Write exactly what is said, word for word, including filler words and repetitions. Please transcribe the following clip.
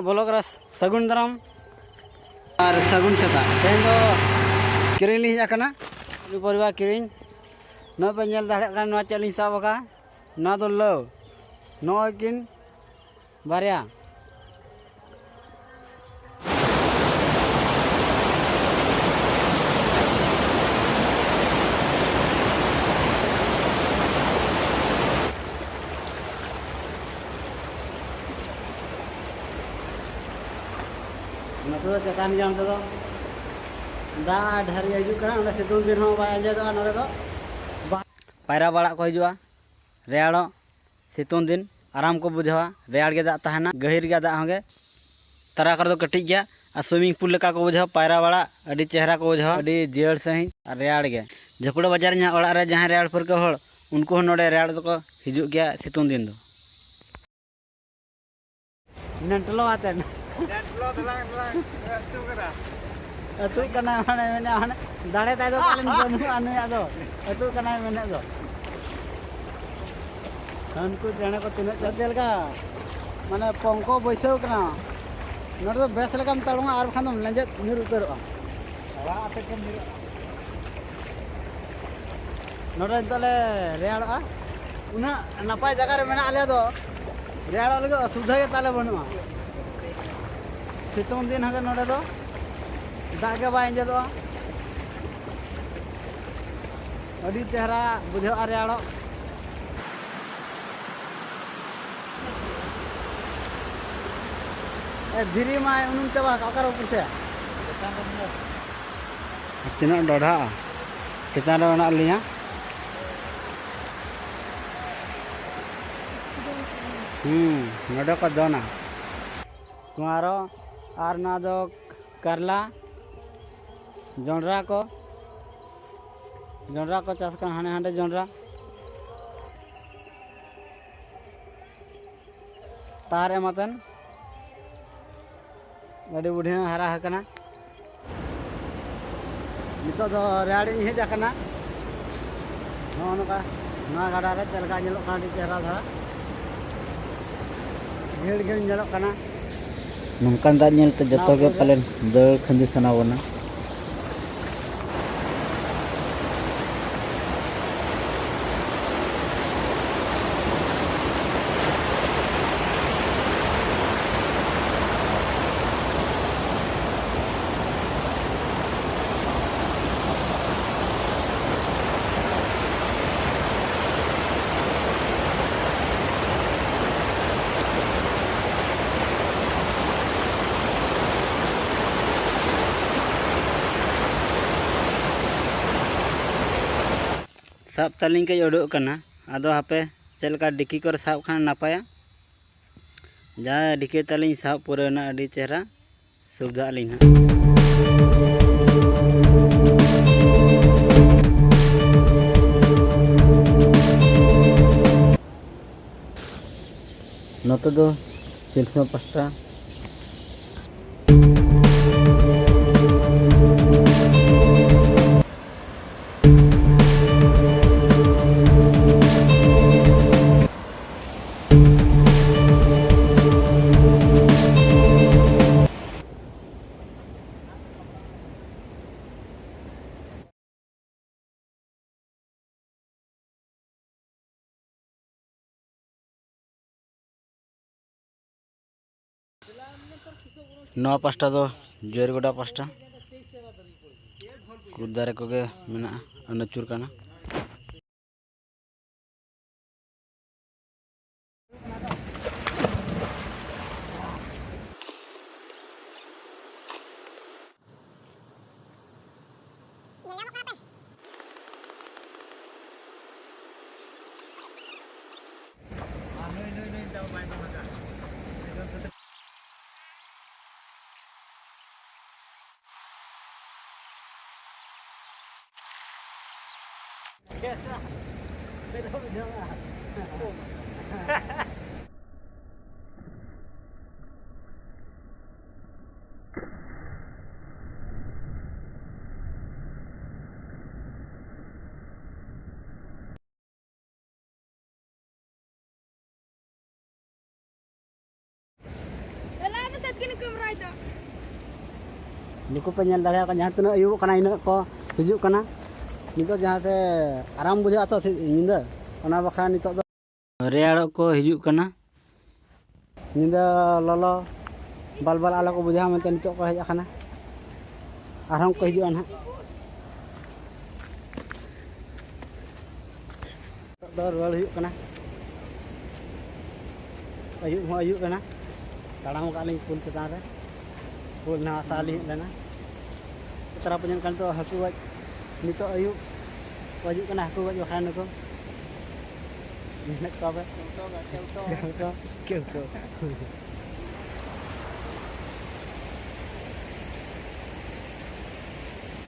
Blog ᱨᱮ ᱥᱟᱹᱜᱩᱱ ᱫᱟᱨᱟᱢ ᱟᱨ ᱥᱟᱹᱜᱩᱱ ᱥᱮᱛᱟᱜ᱾ ᱛᱮᱦᱮᱧ ᱫᱚ ᱠᱤᱨᱤᱧ ᱞᱤᱧ ᱦᱮᱡ ᱟᱠᱟᱱᱟ, ᱟᱹᱞᱩ ᱯᱚᱨᱤᱵᱟᱨ ᱠᱤᱨᱤᱧ᱾ ᱱᱚᱜᱼᱚᱭ ᱯᱮ ᱧᱮᱞ ᱫᱟᱲᱮᱭᱟᱜ ᱠᱟᱱᱟ, ᱱᱚᱣᱟ ᱪᱮᱫ ᱞᱤᱧ ᱥᱟᱵ ᱟᱠᱟᱫ, ᱱᱚᱣᱟ ᱫᱚ ᱞᱟᱹᱣ᱾ ᱱᱚᱜᱼᱚᱭ ᱠᱤᱱ ᱵᱟᱨᱭᱟ᱾ ᱱᱚᱛᱮ ᱫᱚ ᱪᱮᱛᱟᱱ ᱜᱮᱭᱟ, ᱚᱱᱛᱮ ᱫᱚ ᱫᱟᱜ ᱰᱷᱮᱨ ᱜᱮ ᱦᱤᱡᱩᱜ ᱠᱟᱱᱟ᱾ ᱚᱸᱰᱮ ᱥᱤᱛᱩᱝ ᱫᱤᱱ ᱦᱚᱸ ᱵᱟᱭ ᱟᱸᱡᱮᱫᱚᱜᱼᱟ᱾ ᱱᱚᱰᱮ ᱫᱚ ᱵᱟ- ᱯᱟᱭᱨᱟ ᱵᱟᱲᱟᱜ ᱠᱚ ᱦᱤᱡᱩᱜᱼᱟ ᱨᱮᱭᱟᱲᱚᱜ᱾ ᱥᱤᱛᱩᱝ ᱫᱤᱱ ᱟᱨᱟᱢ ᱠᱚ ᱵᱩᱡᱷᱟᱹᱣᱟ, ᱨᱮᱭᱟᱲ ᱜᱮ ᱫᱟᱜ ᱛᱟᱦᱮᱱᱟ, ᱜᱟᱹᱦᱤᱨ ᱜᱮᱭᱟ ᱫᱟᱜ ᱦᱚᱸᱜᱮ᱾ ᱛᱟᱨᱟ ᱠᱚᱨᱮ ᱫᱚ ᱠᱟᱹᱴᱤᱡ ᱜᱮᱭᱟ ᱟᱨ swimming pool ᱞᱮᱠᱟ ᱠᱚ ᱵᱩᱡᱷᱟᱹᱣᱟ᱾ ᱯᱟᱭᱨᱟ ᱵᱟᱲᱟᱜ ᱟᱹᱰᱤ ᱪᱮᱦᱨᱟ ᱠᱚ ᱵᱩᱡᱷᱟᱹᱣᱟ, ᱟᱹᱰᱤ ᱡᱤᱭᱟᱹᱲ ᱥᱟᱺᱦᱤᱡ ᱟᱨ ᱨᱮᱭᱟᱲ ᱜᱮ᱾ ᱡᱷᱟᱹᱯᱲᱟᱹ ᱵᱟᱡᱟᱨ ᱤᱧᱟᱹᱜ ᱚᱲᱟᱜ ᱨᱮ ᱡᱟᱦᱟᱸᱭ ᱨᱮᱭᱟᱲ ᱯᱟᱹᱨᱠᱟᱹᱣ ᱦᱚᱲ, ᱩᱱᱠᱩ ᱦᱚᱸ ᱱᱚᱰᱮ ᱨᱮᱭᱟᱲ ᱫᱚᱠᱚ ᱦᱤᱡᱩᱜ ᱜᱮᱭᱟ ᱥᱤᱛᱩᱝ ᱫᱤᱱ ᱫᱚ᱾ ᱱᱮᱱᱴᱞᱚ ᱟᱛᱮ᱾ ᱱᱮᱱᱴᱞᱚ ᱫᱮᱞᱟᱝ ᱫᱮᱞᱟᱝ ᱟᱹᱛᱩ ᱠᱟᱱᱟ᱾ ᱟᱹᱛᱩᱜ ᱠᱟᱱᱟᱭ, ᱢᱟᱱᱮ ᱢᱮᱱᱟ, ᱢᱟᱱᱮ ᱫᱟᱲᱮ ᱛᱟᱭ ᱫᱚ ᱯᱟᱞᱮᱱ ᱵᱟᱹᱱᱩᱜᱼᱟ ᱱᱩᱭᱟᱜ ᱫᱚ᱾ ᱟᱹᱛᱩᱜ ᱠᱟᱱᱟᱭ ᱢᱮᱱᱮᱫ ᱫᱚ᱾ ᱦᱟᱹᱱᱠᱩ ᱪᱮᱬᱮ ᱠᱚ ᱛᱤᱱᱟᱹᱜ ᱪᱮᱫ ᱞᱮᱠᱟ, ᱢᱟᱱᱮ ᱯᱚᱝᱠᱚ ᱵᱟᱹᱭᱥᱟᱹᱣ ᱠᱟᱱᱟ᱾ ᱱᱚᱰᱮ ᱫᱚ ᱵᱮᱥ ᱞᱮᱠᱟᱢ ᱛᱟᱲᱟᱢᱟ ᱟᱨ ᱵᱟᱠᱷᱟᱱ ᱫᱚᱢ ᱞᱮᱸᱡᱮᱫ ᱧᱩᱨ ᱩᱛᱟᱹᱨᱚᱜᱼᱟ᱾ ᱨᱟᱜ ᱟᱛᱮ ᱜᱮᱢ ᱧᱩᱨᱩᱜᱼᱟ᱾ ᱱᱚᱰᱮ ᱱᱤᱛᱚᱜ ᱞᱮ ᱨᱮᱭᱟᱲᱚᱜᱼᱟ᱾ ᱩᱱᱟᱹᱜ ᱱᱟᱯᱟᱭ ᱡᱟᱭᱜᱟ ᱨᱮ ᱢᱮᱱᱟᱜ ᱞᱮᱭᱟ ᱫᱚ, ᱨᱮᱭᱟᱲᱚᱜ ᱞᱟᱹᱜᱤᱫ ᱚᱥᱩᱵᱤᱫᱷᱟ ᱜᱮ ᱛᱟᱞᱮ ᱵᱟᱹᱱᱩᱜᱼᱟ᱾ ᱥᱤᱛᱩᱝ ᱫᱤᱱ ᱦᱚᱸᱜᱮ ᱱᱚᱰᱮ ᱫᱚ ᱫᱟᱜ ᱜᱮ ᱵᱟᱭ ᱟᱸᱡᱮᱫᱚᱜᱼᱟ᱾ ᱟᱹᱰᱤ ᱪᱮᱦᱨᱟ ᱵᱩᱡᱷᱟᱹᱜᱼᱟ ᱨᱮᱭᱟᱲᱚᱜ᱾ ᱮ, ᱫᱷᱤᱨᱤ ᱢᱟᱭ ᱩᱱᱩᱢ ᱪᱟᱵᱟ ᱟᱠᱟᱫ, ᱚᱠᱟᱨᱮ ᱯᱩᱨᱥᱮ? ᱛᱤᱱᱟᱹᱜ ᱰᱚᱰᱷᱟᱜᱼᱟ, ᱪᱮᱛᱟᱱ ᱨᱮ ᱢᱮᱱᱟᱜ ᱞᱤᱧᱟ᱾ ᱦᱩᱸ, ᱱᱚᱰᱮ ᱠᱚ ᱫᱚᱱᱟ᱾ ᱱᱚᱣᱟ ᱟᱨᱚ, ᱟᱨ ᱱᱚᱣᱟ ᱫᱚ ᱠᱟᱨᱞᱟ, ᱡᱚᱱᱰᱨᱟ ᱠᱚ, ᱡᱚᱱᱰᱨᱟ ᱠᱚ ᱪᱟᱥ ᱠᱟᱱᱟ, ᱦᱟᱸᱰᱮ ᱦᱟᱸᱰᱮ ᱡᱚᱱᱰᱨᱟ᱾ ᱛᱟᱨ ᱮᱢᱟᱛᱮᱱ ᱟᱹᱰᱤ ᱵᱩᱰᱷᱤ ᱦᱚᱸ ᱦᱟᱨᱟ ᱟᱠᱟᱱᱟ᱾ ᱱᱤᱛᱚᱜ ᱫᱚ ᱨᱮᱭᱟᱲ ᱤᱧ ᱦᱮᱡ ᱟᱠᱟᱱᱟ᱾ ᱱᱚᱜᱼᱚ ᱱᱚᱝᱠᱟ ᱱᱚᱣᱟ ᱜᱟᱰᱟ ᱨᱮ ᱪᱮᱫ ᱞᱮᱠᱟ ᱧᱮᱞᱚᱜ ᱠᱟᱱᱟ, ᱟᱹᱰᱤ ᱪᱮᱦᱨᱟ ᱫᱷᱟᱨᱟ ᱜᱷᱮᱲ ᱜᱷᱮᱲ ᱧᱮᱞᱚᱜ ᱠᱟᱱᱟ᱾ ᱱᱚᱝᱠᱟᱱ ᱫᱟᱜ ᱧᱮᱞᱛᱮ ᱡᱚᱛᱚ ᱜᱮ ᱯᱟᱞᱮᱱ ᱫᱟᱹᱲ ᱠᱷᱟᱹᱱᱫᱤ ᱥᱟᱱᱟ ᱵᱚᱱᱟ᱾ ᱥᱟᱵ ᱛᱟᱹᱞᱤᱧ ᱠᱟᱹᱡ ᱩᱰᱩᱠ ᱠᱟᱱᱟ, ᱟᱫᱚ ᱦᱟᱯᱮ ᱪᱮᱫ ᱞᱮᱠᱟ ᱰᱤᱠᱤ ᱠᱚᱨᱮ ᱥᱟᱵ ᱠᱷᱟᱱ ᱱᱟᱯᱟᱭᱟ᱾ ᱡᱟ ᱰᱤᱠᱤ ᱛᱟᱹᱞᱤᱧ ᱥᱟᱵ ᱯᱩᱨᱟᱹᱣᱱᱟ, ᱟᱹᱰᱤ ᱪᱮᱦᱨᱟ ᱥᱩᱵᱤᱫᱷᱟᱜ ᱟᱹᱞᱤᱧ ᱦᱟᱸᱜ᱾ ᱱᱚᱛᱮ ᱫᱚ ᱥᱤᱞᱥᱟᱹ ᱯᱟᱥᱴᱟ᱾ ᱱᱚᱣᱟ ᱯᱟᱥᱴᱟ ᱫᱚ ᱡᱳᱭᱨᱜᱚᱰᱟ ᱯᱟᱥᱴᱟ᱾ ᱠᱩᱫ ᱫᱟᱨᱮ ᱠᱚᱜᱮ ᱢᱮᱱᱟᱜᱼᱟ, ᱟᱹᱱᱟᱹᱪᱩᱨ ᱠᱟᱱᱟ᱾ ᱮᱞᱟ ᱢᱮ ᱥᱮᱫ ᱠᱤᱱ ᱱᱩᱠᱩ ᱯᱮ ᱧᱮᱞ ᱫᱟᱲᱮᱭᱟᱠᱚ ᱠᱟᱱᱟ, ᱡᱟᱦᱟᱸ ᱛᱤᱱᱟᱹᱜ ᱟᱹᱭᱩᱵᱚᱜ ᱠᱟᱱᱟ, ᱤᱱᱟᱹᱜ ᱠᱚ ᱦᱤᱡᱩᱜ ᱠᱟᱱᱟ᱾ ᱱᱤᱛᱚᱜ ᱡᱟᱦᱟᱸ ᱛᱮ ᱟᱨᱟᱢ ᱵᱩᱡᱷᱟᱹᱜᱼᱟ ᱛᱚ ᱧᱤᱫᱟᱹ, ᱚᱱᱟ ᱵᱟᱠᱷᱨᱟ ᱱᱤᱛᱚᱜ ᱫᱚ ᱨᱮᱭᱟᱲᱚᱜ ᱠᱚ ᱦᱤᱡᱩᱜ ᱠᱟᱱᱟ᱾ ᱧᱤᱫᱟᱹ ᱞᱚᱞᱚ ᱵᱟᱞᱵᱟᱞ ᱟᱞᱚ ᱠᱚ ᱵᱩᱡᱷᱟᱹᱣᱟ ᱢᱮᱱᱛᱮ ᱱᱤᱛᱚᱜ ᱠᱚ ᱦᱮᱡ ᱟᱠᱟᱱᱟ᱾ ᱟᱨᱦᱚᱸ ᱠᱚ ᱦᱤᱡᱩᱜᱼᱟ ᱱᱟᱦᱟᱜ᱾ ᱱᱤᱛᱚᱜ ᱫᱚ ᱨᱩᱣᱟᱹᱲ ᱦᱩᱭᱩᱜ ᱠᱟᱱᱟ᱾ ᱟᱹᱭᱩᱵ ᱦᱚᱸ ᱟᱹᱭᱩᱵ ᱮᱱᱟ᱾ ᱛᱟᱲᱟᱢ ᱟᱠᱟᱫ ᱞᱤᱧ ᱯᱩᱞ ᱪᱮᱛᱟᱱ ᱨᱮ᱾ ᱯᱩᱞ ᱱᱟᱣᱟ ᱥᱟᱦᱟ ᱞᱤᱧ ᱦᱮᱡ ᱞᱮᱱᱟ᱾ ᱛᱟᱨᱟ ᱯᱟᱸᱡᱟᱱ ᱠᱟᱱ ᱱᱤᱛᱚᱜ ᱦᱟᱹᱠᱩ ᱜᱚᱡ, ᱱᱤᱛᱚᱜ ᱟᱹᱭᱩᱵ ᱠᱚ ᱦᱤᱡᱩᱜ ᱠᱟᱱᱟ ᱦᱟᱹᱠᱩ ᱜᱚᱡ ᱵᱟᱠᱷᱨᱟ ᱱᱩᱠᱩ᱾ ᱧᱮᱞᱮᱫ ᱠᱚᱣᱟ ᱯᱮ? ᱠᱮᱣᱴᱚ, ᱠᱮᱣᱴᱚ᱾ ᱠᱮᱣᱴᱚ, ᱠᱮᱣᱴᱚ᱾